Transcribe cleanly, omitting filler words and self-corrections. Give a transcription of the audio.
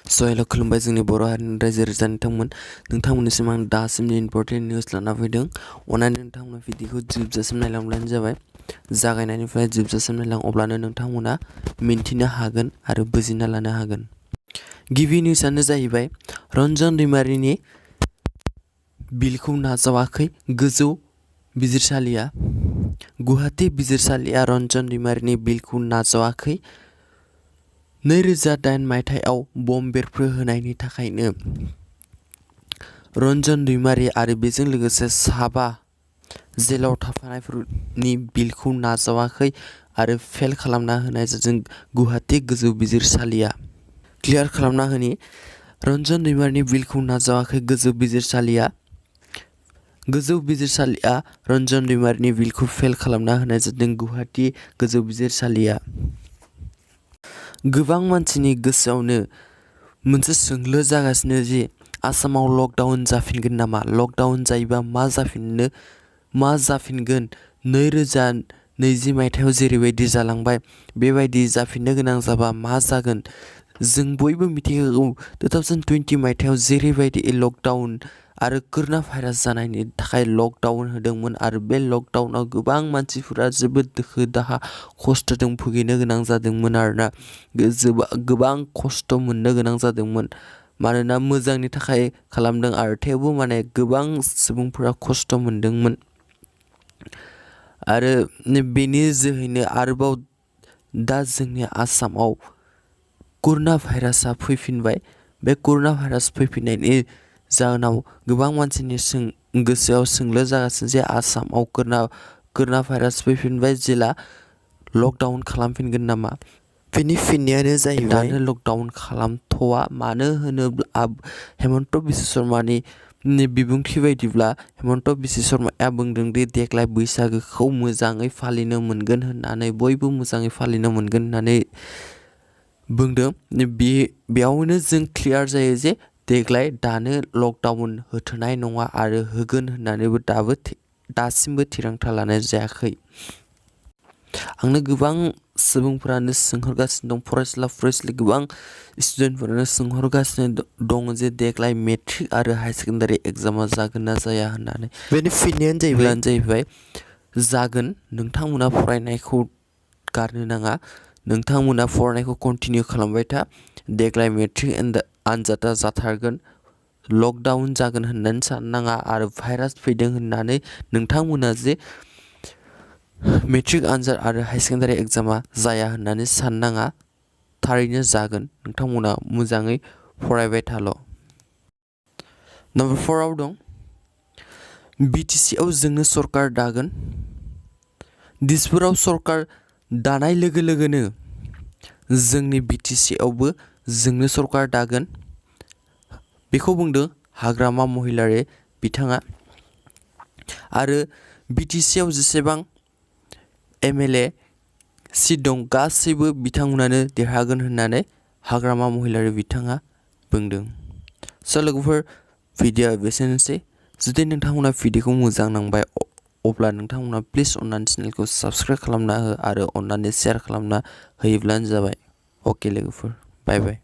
हेल' खुलुमबाय जोंनि बर' हारिनि रायजो राजा नोंथांमोननिसिम आं दासिमनि इम्पर्टेन्ट निउस लाना फैदों। अननानै नोंथांमोना भिडिअखौ जोबजासिम नायलांब्लानो जाबाय। जागायनायनिफ्राय जोबजासिम नायलां, अब्लानो नोंथांमोना मिन्थिनो हागोन आरो बुजिना लानो हागोन। गिबि निउसआनो जाहैबाय रन्जन दैमारिनि बिलखौ नाजावाखै गोजौ बिजिरसालिया। गुवाहाटी बिजिरसालिया रन्जन दैमारिनि बिलखौ नाजावाखै। 2008 मायथाइयाव बम बेरफ्रुहोनायनि थाखायनो रन्जन दैमारी आरो बेजों लोगोसे साबा जेलाव थाफानायफोरनि बिलखौ नाजावाखै आरो फेल खालामना होनाय जादों गुवाहाटी गोजौ बिजिरसालिया। क्लियार खालामना होनि, रन्जन दैमारिनि बिलखौ नाजावाखै गोजौ बिजिरसालिया। गोजौ बिजिरसालिया रन्जन दैमारिनि बिलखौ फेल खालामना होनाय जादों गुवाहाटी गोजौ बिजिरसालिया। गोबां मानसिनि गोसोआवनो मोनसे सोंलु जागासिनो जे आसामाव लकडाउन जाफिनगोन नामा? लकडाउन जायोबा मा जाफिनगोन? 2020 मायथाइयाव जेरैबायदि जालांबाय बेबायदि जाफिननो गोनां जाबा मा जागोन? जों बयबो मिथिगौ 2020 मायथाइयाव जेरैबायदि लकडाउन आरो कोरोना भाइरास जानायनि थाखाय लकडाउन होदोंमोन आरो बे लकडाउनाव गोबां मानसिफोरा जोबोद दुखु दाहा खस्थ'जों भुगिनो गोनां जादोंमोन आरोना। गोबां खस्थ' मोननो गोनां जादोंमोन मानोना मोजांनि थाखाय खालामदों आरो थेवबो गोबां सुबुंफोरा खस्थ' मोनदोंमोन। आरो बेनि जोहैनो आरोबाव दा जोंनि आसामाव कोरोना भाइरासआ फैफिनबाय। बे कोरोना भाइरास फैफिननायनि जाहोनाव गोबां मानसिनि गोसोआव सोंलु जागासिनो जे आसामाव कोरोना भाइरास फैफिनबाय जेला लकडाउन खालामफिनगोन नामा? बेनि फिननायानो जाहैबाय दानो लकडाउन खालामथ'वा। मानो होनोब्ला हेमन्त बिश्व शर्मानि बिबुंथि बायदिब्ला हेमन्त बिश्व शर्माया बुंदों दि देग्लाय बैसागोखौ मोजाङै फालिनो मोनगोन होननानै, बयबो मोजाङै फालिनो मोनगोन होननानै बुंदों। बेयावनो जों क्लियार जायो जे देग्लाय दानो लकडाउन होथ'नाय नङा आरो होगोन होननानैबो दासिमबो थिरांथा लानाय जायाखै। आंनो गोबां सुबुंफोरानो सोंहरगासिनो दं, फरायसुला गोबां स्टुडेन्टफोरानो सोंहरगासिनो दं जे देग्लाय मेट्रिक आरो हायार सेकेन्डारि एग्जामा जागोन ना जाया होननानै। बेनि फिननायानो जाहैबाय जागोन। नोंथांमोना फरायनायखौ गारनो नाङा, नोंथांमोना फरायनायखौ कन्टिनिउ खालामबाय था। देग्लाय मेट्रिक आनजादा जाथारगोन। लकडाउन जागोन होननानै साननाङा आरो भाइरास फैदों होननानै नोंथांमोना जे मेट्रिक आनजाद आरो हायार सेकेन्डारि एग्जामा जाया होननानै साननाङा। थारैनो जागोन, नोंथांमोना मोजाङै फरायबाय थाल'। नम्बर 4 आव दं BTC आव जोंनो सरकार दागोन। दिसपुराव सरकार दानाय लोगो लोगोनो जोंनि BTC आवबो जोंनो सरकार दागोन। बेखौ बुंदों हाग्रामा महिलारि बिथाङा। आरो BTC आव जेसेबां MLA सिट दं गासैबो बिथांमोनानो देरहागोन होननानै हाग्रामा महिलारि बिथाङा बुंदों। लोगोफोर, भिडिअ'आ बेसेनोसै। जुदि नोंथांमोना भिडिअ'खौ मोजां नांबाय अब्ला नोंथांमोना प्लिज अननानै चेनेलखौ साबस्क्राइब खालामना हो आरो अननानै शेयार खालामना होयोब्लानो जाबाय। अके लोगोफोर, बाय बाय।